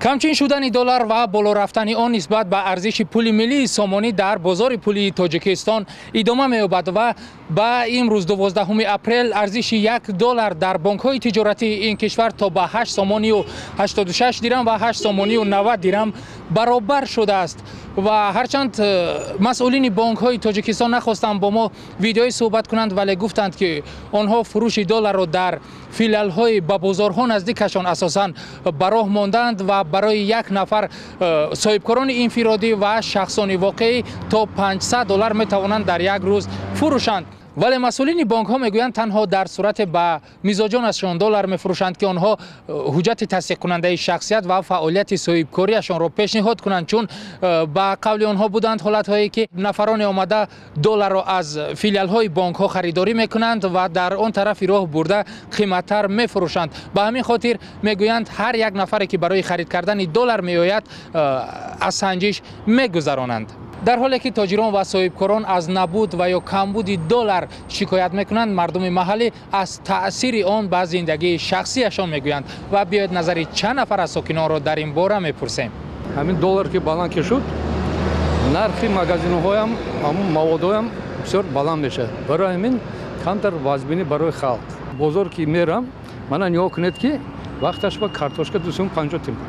Камчин шудани доллар ва боло рафтани он нисбат ба арзиши пули миллии сомонӣ дар бозори пулии Тоҷикистон идома меёбад ва ба имрӯз, 12 апрел, арзиши 1 доллар дар бонкҳои тиҷоратии ин кишвар то ба 8 сомонию 86 дирам ва 8 сомонию 90 дирам баробар шудааст. Ва ҳарчанд масъулини бонкҳои Тоҷикистон нахостанд бо мо видеоӣ суҳбат кунанд, вале гуфтанд, ки онҳо фурӯши долларро дар филиалҳои ба бозорҳо наздикашон асосан ба роҳ мондаанд ва барои як нафар соҳибкорони инфиродӣ ва шахсони воқеӣ то 500 доллар метавонанд дар як рӯз фурӯшанд. Вале масъулини бонкҳо мегӯянд, танҳо дар сурате ба мизоҷонашон доллар мефурӯшанд, ки онҳо ҳуҷҷати тасдиқкунандаи шахсият ва фаъолияти соҳибкориашонро пешниҳод кунанд, чун ба қавли онҳо буданд ҳолатҳое, ки нафароне омада долларро аз филиалҳои бонкҳо харидорӣ мекунанд ва дар он тарафи роҳ бурда қиматтар мефурӯшанд. Ба ҳамин хотир, мегӯянд, ҳар як нафаре, ки барои харид кардани доллар меояд, аз санҷиш мегузаронанд. Дар ҳоле ки тоҷирон ва соҳибкорон аз набуд ва ё камбуди доллар шикоят мекунанд, мардуми маҳаллӣ аз таъсири он ба зиндагии шахсиашон мегӯянд. Ва биёед, назари чанд нафар аз сокинонро дар ин бора мепурсем. Ҳамин доллар ки баланд ки шуд, нархи магазинҳоям, ҳамун маводҳоям бисёр баланд мешавад. Барои ҳамин камтар вазбинӣ барои халқ. Бозор ки мерам, мана нигоҳ кунед, ки вақташ ба картошка 2 сум 50 тин буд,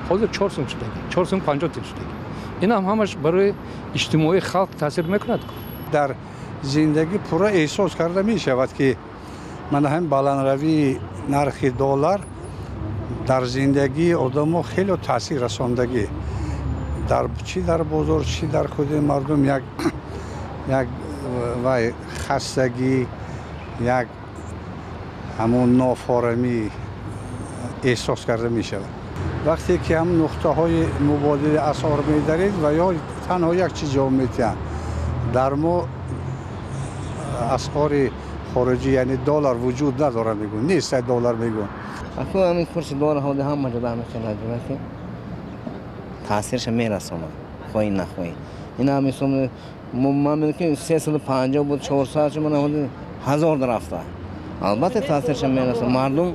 ҳозир 4 сум шудаги, 4 сум 50 тин шудаги. Ин ҳам ҳамаш барои иҷтимоии халқ таъсир мекунад. Дар зиндагӣ пурра эҳсос карда мешавад, ки мана ҳамин баландравии нархи доллар дар зиндагии одамо хеле таъсир расондагӣ, дар чӣ дар бозор, чӣ дар худи мардум як вай хастагӣ, як ҳамон нофорамӣ эҳсос карда мешавад. Вақте ки ҳам нуқтаҳои мубодилаи асъор медаред ва ё танҳо як чиз ҷавоб медиҳанд: дар мо асъори хориҷӣ, яъне доллар, вуҷуд надорад, мегӯн, нест доллар, мегӯн. Акун ҳамин курси доллар ҳоли ҳама ҷода ҳамин ки таъсирша мерасонад, хоҳӣ нахоҳӣ. Ин ҳами ман мебинам, ки 350 буд, 400 шуд, мана ҳоли 1000 рафта. Албатта, таъсирша мерасонад, мардум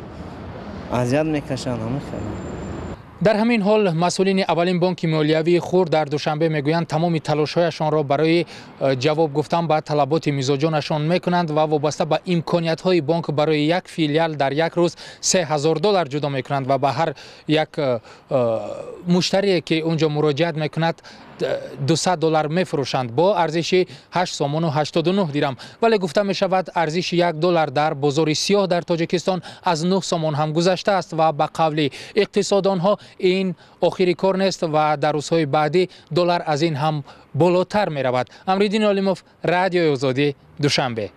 азият мекашанд, ҳама хеле. Дар ҳамин ҳол масъулини аввалин бонки молиявии хурд дар Душанбе мегӯянд, тамоми талошҳояшонро барои ҷавоб гуфтан ба талаботи мизоҷонашон мекунанд ва вобаста ба имкониятҳои бонк барои як филиал дар як рӯз 3000 доллар ҷудо мекунанд ва ба ҳар як муштарие, ки он ҷо муроҷиат мекунад, 200 доллар мефурӯшанд бо арзиши 8 сомону 89 дирам. Вале гуфта мешавад, арзиши 1 доллар дар бозори сиёҳ дар Тоҷикистон аз 9 сомон ҳам гузаштааст ва ба қавли иқтисодонҳо ин охири кор нест ва дар рӯзҳои баъдӣ доллар аз ин ҳам болотар меравад. Амриддин Олимов, Радиои Озодӣ, Душанбе.